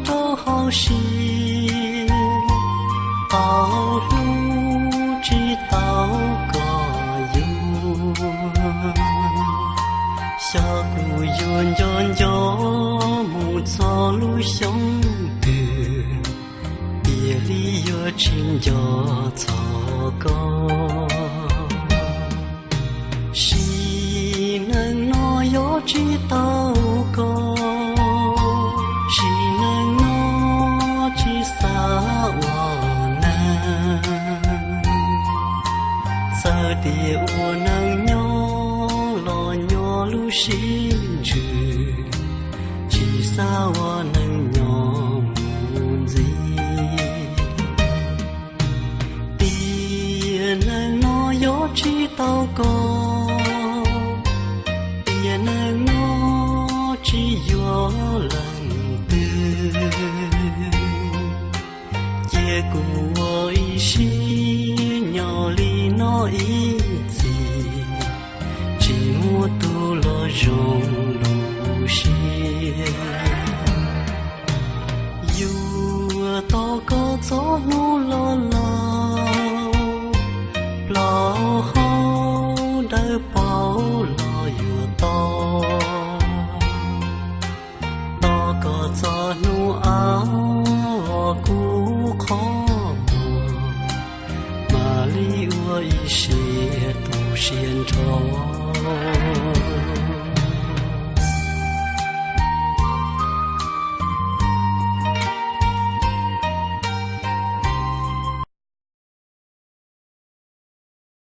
rau hauv siab, tau hlub tsis tau kom yug. Xyov kuv yuav nco nco mus txog lub xyoo twg, tiag li yuav tsis nco txog koj. Sim neej no yuav tsis tau koj, sim neej no tsis xav ua neeg. Txawm tias ua neej nyob los nyob lub sib ntsws, tsis xav ua neej nyob mus ntxiv. Tiam neej no yuav tsis tau koj, tiam neej no tsis yuav leej twg. Cia kuv ua ib sim nyob li no ib txhis, tsis muaj tus los zoo lub siab. Yuav tos koj txog hnub los laus, plaub hau dawb paug los yuav tos. Tos koj txog hnub ab os kuv qhov muag, mam li ua ib siab tu siab nrho.